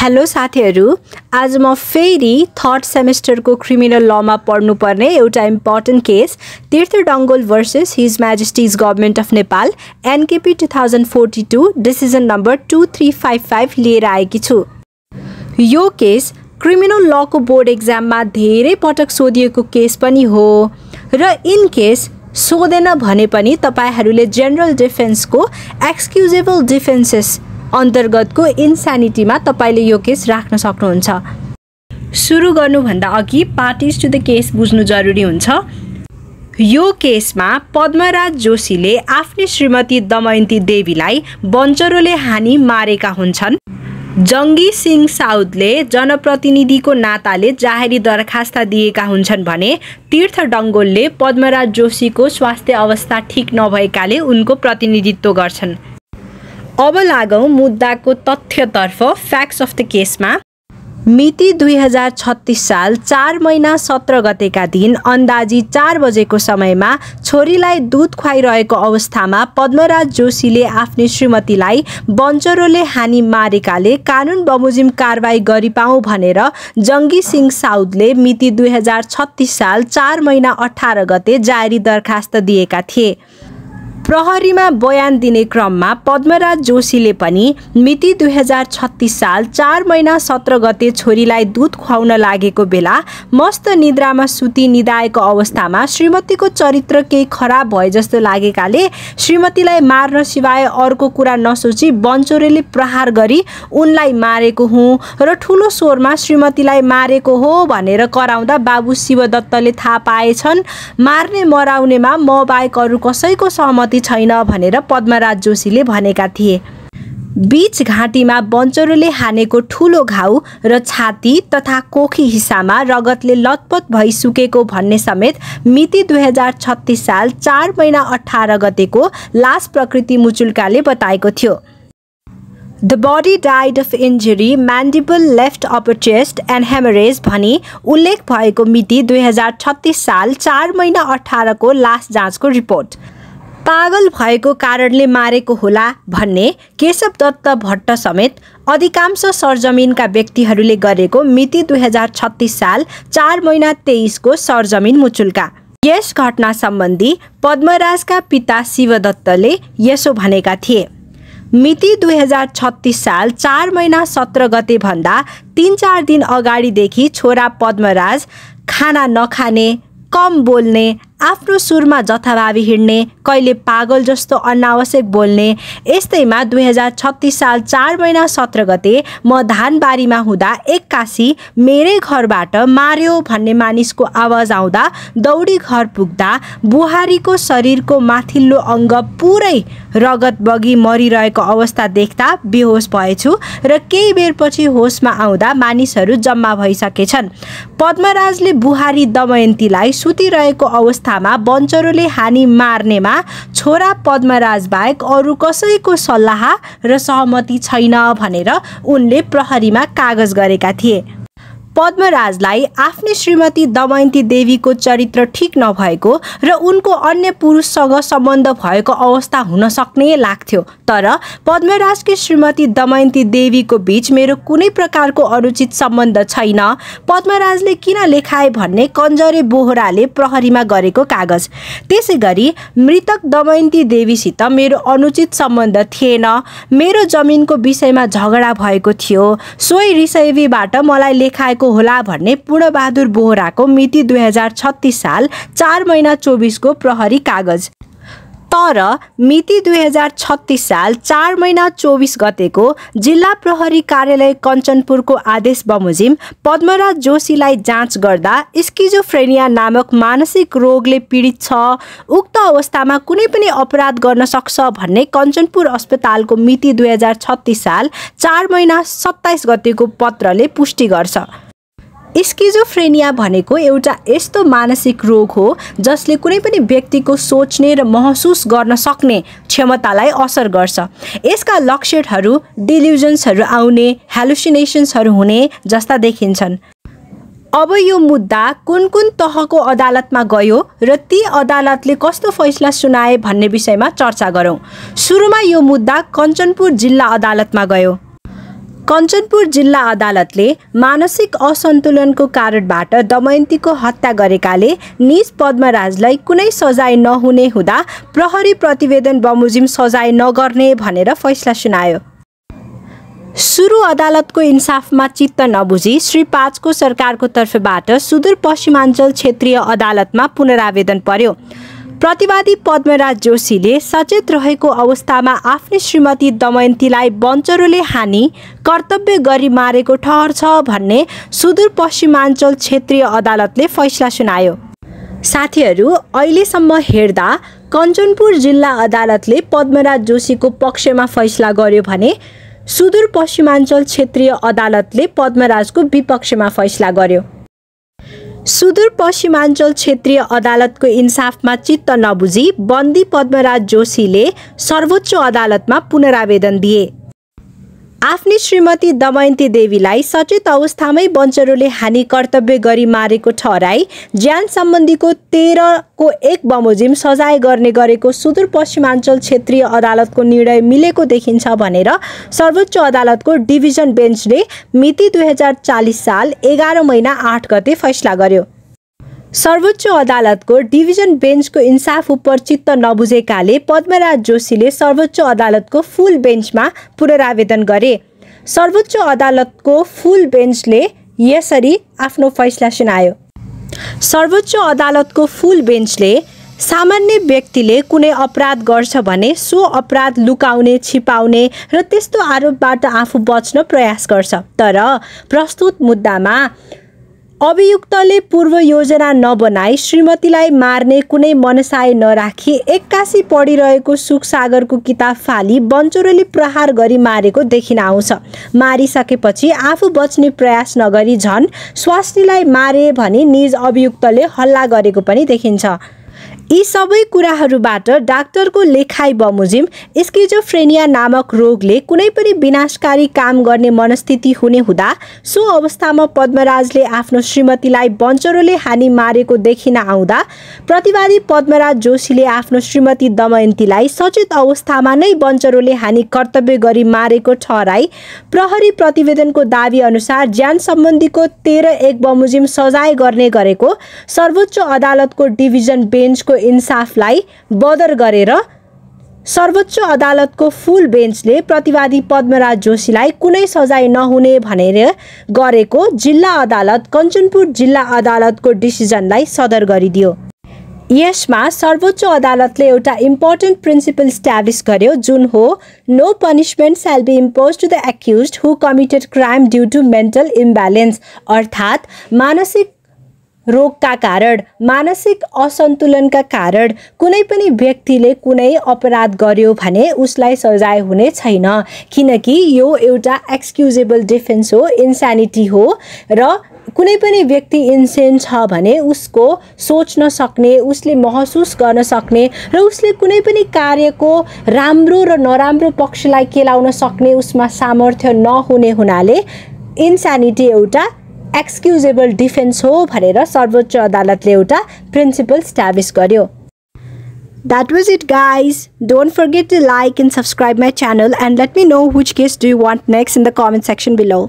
Hello साथीहरू, आज म फेरि थर्ड सेमेस्टरको क्रिमिनल लमा पढ्नुपर्ने एउटा important case Tirtha Dangol versus his majesty's government of Nepal NKP 2042 decision number 2355 लिएर आएकी छु। यो केस क्रिमिनल लको बोर्ड एक्जाममा धेरै पटक सोधिएको केस पनि हो र इन केस सोधेन भने पनि तपाईहरूले जनरल डिफेन्सको एक्सक्युजेबल डिफेन्सेस अन्तर्गतको इन्सानिटीमा तपाईले यो केस राख्न सक्नुहुन्छ। सुरु गर्नुभन्दा अघि पार्टिज टु द केस बुझ्नु जरुरी हुन्छ। यो केसमा पद्मराज जोशीले आफ्नी श्रीमती दमयन्ती देवीलाई बन्चरोले हानी मारेका हुन्छन्। जङ्गी सिंह साउदले जनप्रतिनिधिको नाताले जाहेरी दरखास्त दिएका हुन्छन् भने तीर्थ डङ्गोलले पद्मराज जोशीको स्वास्थ्य अवस्था ठिक नभएकाले उनको प्रतिनिधित्व गर्छन्। अब लागौं मुद्दाको तथ्यतर्फ। फ्याक्ट्स अफ द केसमा मिति 2036 साल 4 महिना 17 गतेका दिन अन्दाजी 4 बजेको समयमा छोरीलाई दूध खुवाइरहेको अवस्थामा पद्मराज जोशीले आफ्नी श्रीमतीलाई बन्चरोले हानी मारेकाले कानुन बमोजिम कारबाही गरिपाऊँ भनेर जङ्गी सिंह साउदले मिति 2036 साल 4 महिना 18 गते जारी दरखास्त दिएका थिए। प्रहरीमा बयान दिने क्रममा पद्मराज जोशीले पनि मिति 2036 साल 4 महिना 17 गते छोरीलाई दूध खुवाउन लागेको बेला मस्त निद्रामा सुती निदाएको अवस्थामा श्रीमतीको चरित्र केही खराब भए जस्तो लागेकाले श्रीमतीलाई मार्न सिवाय अर्को कुरा नसोची बन्चोरेले प्रहार गरी उनलाई मारेको हुँ र ठुलो स्वरमा श्रीमतीलाई मारेको हो भनेर कराउँदा बाबु शिवदत्तले थाहा पाएछन्। मार्ने मराउनेमा म बाहेक अरू कसैको सहमति छैन भनेर पद्मराज जोशीले भनेका थिए। बीच घाँटीमा बन्चरोले हानेको ठूलो घाउ र छाती तथा कोखी हिस्सामा रगतले लतपत भई सुकेको भन्ने समेत मिति 2036 साल 4 महिना 18 गतेको लास प्रकृति मुचुल्काले बताएको थियो। The body died of injury, mandible left upper chest and hemorrhage भनी उल्लेख भएको मिति 2036 साल 4 महिना 18 को लास जाँचको रिपोर्ट। पागल भएको कारणले मारेको होला भन्ने केशव दत्त भट्ट समेत अधिकांश सरजमिनका व्यक्तिहरूले गरेको मिति 2036 साल 4 महिना 23 को सरजमिन मुचुल्का। यस घटना सम्बन्धी पद्मराजका पिता शिवदत्तले यसो भनेका थिए। मिति 2036 साल 4 महिना 17 गते भन्दा 3-4 दिन अगाडिदेखि छोरा पद्मराज खाना नखाने, कम बोल्ने, आफ्नो सुरमा जथाभावी हिँड्ने, कहिले पागल जस्तो अनावश्यक बोल्ने, यस्तैमा 2036 साल 4 महिना 17 गते म धानबारीमा हुँदा एक्कासी मेरै घरबाट मार्यो भन्ने मानिसको आवाज आउँदा दौडी घर पुग्दा बुहारीको शरीरको माथिल्लो अङ्ग पुरै रगत बगी मरिरहेको अवस्था देख्दा बेहोस भएछु र केही बेरपछि होसमा आउँदा मानिसहरू जम्मा भइसकेछन्। पद्मराजले बुहारी दमयन्तीलाई सुतिरहेको अवस्थामा बन्चरोले हानी मार्नेमा छोरा पद्मराज बाहेक अरू कसैको सल्लाह र सहमति छैन भनेर उनले प्रहरीमा कागज गरेका थिए। पद्मराजलाई आफ्नी श्रीमती दमयन्ती देवीको चरित्र ठिक नभएको र उनको अन्य पुरुषसँग सम्बन्ध भएको अवस्था हुन सक्ने लाग्थ्यो। तर पद्मराजकी श्रीमती दमयन्ती देवीको बीच मेरो कुनै प्रकारको अनुचित सम्बन्ध छैन, पद्मराजले किन लेखाए भन्ने कन्जरे बोहराले प्रहरीमा गरेको कागज। त्यसैगरी मृतक दमयन्ती देवीसित मेरो अनुचित सम्बन्ध थिएन, मेरो जमिनको विषयमा झगडा भएको थियो, सोही रिसैवीबाट मलाई लेखाएको होला भन्ने पूर्णबहादुर बोहराको मिति 2036 साल 4 महिना 24 को प्रहरी कागज। तर मिति 2036 साल 4 महिना 24 गतेको जिल्ला प्रहरी कार्यालय कञ्चनपुरको आदेश बमोजिम पद्मराज जोशीलाई जाँच गर्दा स्किजोफ्रेनिया नामक मानसिक रोगले पीडित छ, उक्त अवस्थामा कुनै पनि अपराध गर्न सक्छ भन्ने कञ्चनपुर अस्पतालको मिति 2036 साल 4 महिना 27 गतेको पत्रले पुष्टि गर्छ। स्किजोफ्रेनिया भनेको एउटा यस्तो मानसिक रोग हो जसले कुनै पनि व्यक्तिको सोच्ने र महसुस गर्न सक्ने क्षमतालाई असर गर्छ। यसका लक्षणहरू डिल्युजन्सहरू आउने, हेलुसिनेसन्सहरू हुने जस्ता देखिन्छन्। अब यो मुद्दा कुन कुन तहको अदालतमा गयो र ती अदालतले कस्तो फैसला सुनाए भन्ने विषयमा चर्चा गरौँ। सुरुमा यो मुद्दा कञ्चनपुर जिल्ला अदालतमा गयो। कञ्चनपुर जिल्ला अदालतले मानसिक असन्तुलनको कारणबाट दमयन्तीको हत्या गरेकाले निज पद्मराजलाई कुनै सजाय नहुने हुँदा प्रहरी प्रतिवेदन बमोजिम सजाय नगर्ने भनेर फैसला सुनायो। सुरु अदालतको इन्साफमा चित्त नबुझी श्री 5 को सरकारको तर्फबाट सुदूरपश्चिमाञ्चल क्षेत्रीय अदालतमा पुनरावेदन पर्यो। प्रतिवादी पद्मराज जोशीले सचेत रहेको अवस्थामा आफ्नी श्रीमती दमयन्तीलाई बन्चरोले हानी कर्तव्य गरी मारेको ठहर छ भन्ने सुदूरपश्चिमाञ्चल क्षेत्रीय अदालतले फैसला सुनायो। साथीहरू, अहिलेसम्म हेर्दा कञ्चनपुर जिल्ला अदालतले पद्मराज जोशीको पक्षमा फैसला गर्यो भने सुदूरपश्चिमाञ्चल क्षेत्रीय अदालतले पद्मराजको विपक्षमा फैसला गर्यो। सुदूरपश्चिमाञ्चल क्षेत्रीय अदालतको इन्साफमा चित्त नबुझी बन्दी पद्मराज जोशीले सर्वोच्च अदालतमा पुनरावेदन दिए। आफ्नी श्रीमती दमयन्ती देवीलाई सचेत अवस्थामै बन्चरोले हानि कर्तव्य गरी मारेको ठहराई ज्यान सम्बन्धीको 13 को 1 बमोजिम सजाय गर्ने गरेको सुदूरपश्चिमाञ्चल क्षेत्रीय अदालतको निर्णय मिलेको देखिन्छ भनेर सर्वोच्च अदालतको डिभिजन बेन्चले मिति 2040 साल 11 महिना 8 गते फैसला गर्यो। सर्वोच्च अदालतको डिभिजन बेन्चको इन्साफ उपर चित्त नबुझेकाले पद्मराज जोशीले सर्वोच्च अदालतको फुल बेन्चमा पुनरावेदन गरे। सर्वोच्च अदालतको फुल बेन्चले यसरी आफ्नो फैसला सुनायो। सर्वोच्च अदालतको फुल बेन्चले सामान्य व्यक्तिले कुनै अपराध गर्छ भने सो अपराध लुकाउने, छिपाउने र त्यस्तो आरोपबाट आफू बच्न प्रयास गर्छ। तर प्रस्तुत मुद्दामा अभियुक्तले पूर्व योजना नबनाई श्रीमतीलाई मार्ने कुनै मनसाय नराखी एक्कासी पढिरहेको सुखसागरको किताब फाली बन्चरोले प्रहार गरी मारेको देखिन आउँछ। मारिसकेपछि आफू बच्ने प्रयास नगरी झन् स्वास्नीलाई मारे भनी निज अभियुक्तले हल्ला गरेको पनि देखिन्छ। यी सबै कुराहरूबाट डाक्टरको लेखाइ बमोजिम स्किजोफ्रेनिया नामक रोगले कुनै पनि विनाशकारी काम गर्ने मनस्थिति हुने हुँदा सो अवस्थामा पद्मराजले आफ्नो श्रीमतीलाई बन्चरोले हानी मारेको देखिन आउँदा प्रतिवादी पद्मराज जोशीले आफ्नो श्रीमती दमयन्तीलाई सचेत अवस्थामा नै बन्चरोले हानी कर्तव्य गरी मारेको ठहराई प्रहरी प्रतिवेदनको दावी अनुसार ज्यान सम्बन्धीको 13-1 बमोजिम सजाय गर्ने गरेको सर्वोच्च अदालतको डिभिजन बेन्चको इन्साफलाई बदर गरेर सर्वोच्च अदालतको फुल बेन्चले प्रतिवादी पद्मराज जोशीलाई कुनै सजाय नहुने भनेर गरेको जिल्ला अदालत कञ्चनपुर जिल्ला अदालतको डिसिजनलाई सदर गरिदियो। यसमा सर्वोच्च अदालतले एउटा इम्पोर्टेन्ट प्रिन्सिपल इस्टाब्लिस गर्यो, जुन हो no punishment shall be imposed to the accused who committed crime due to mental imbalance, अर्थात् मानसिक रोगका कारण, मानसिक असन्तुलनका कारण कुनै पनि व्यक्तिले कुनै अपराध गर्यो भने उसलाई सजाय हुने छैन, किनकि यो एउटा एक्सक्युजेबल डिफेन्स हो, इन्सानिटी हो। र कुनै पनि व्यक्ति इन्सेन छ भने उसको सोच्न सक्ने, उसले महसुस गर्न सक्ने र उसले कुनै पनि कार्यको राम्रो र नराम्रो पक्षलाई केलाउन सक्ने उसमा सामर्थ्य नहुने हुनाले इन्सानिटी एउटा एक्सक्युजेबल डिफेन्स हो भनेर सर्वोच्च अदालतले एउटा प्रिन्सिपल इस्टाब्लिस गर्यो। That was it, guys. Don't forget to like and subscribe my channel and let me know which case do you want next in the comment section below.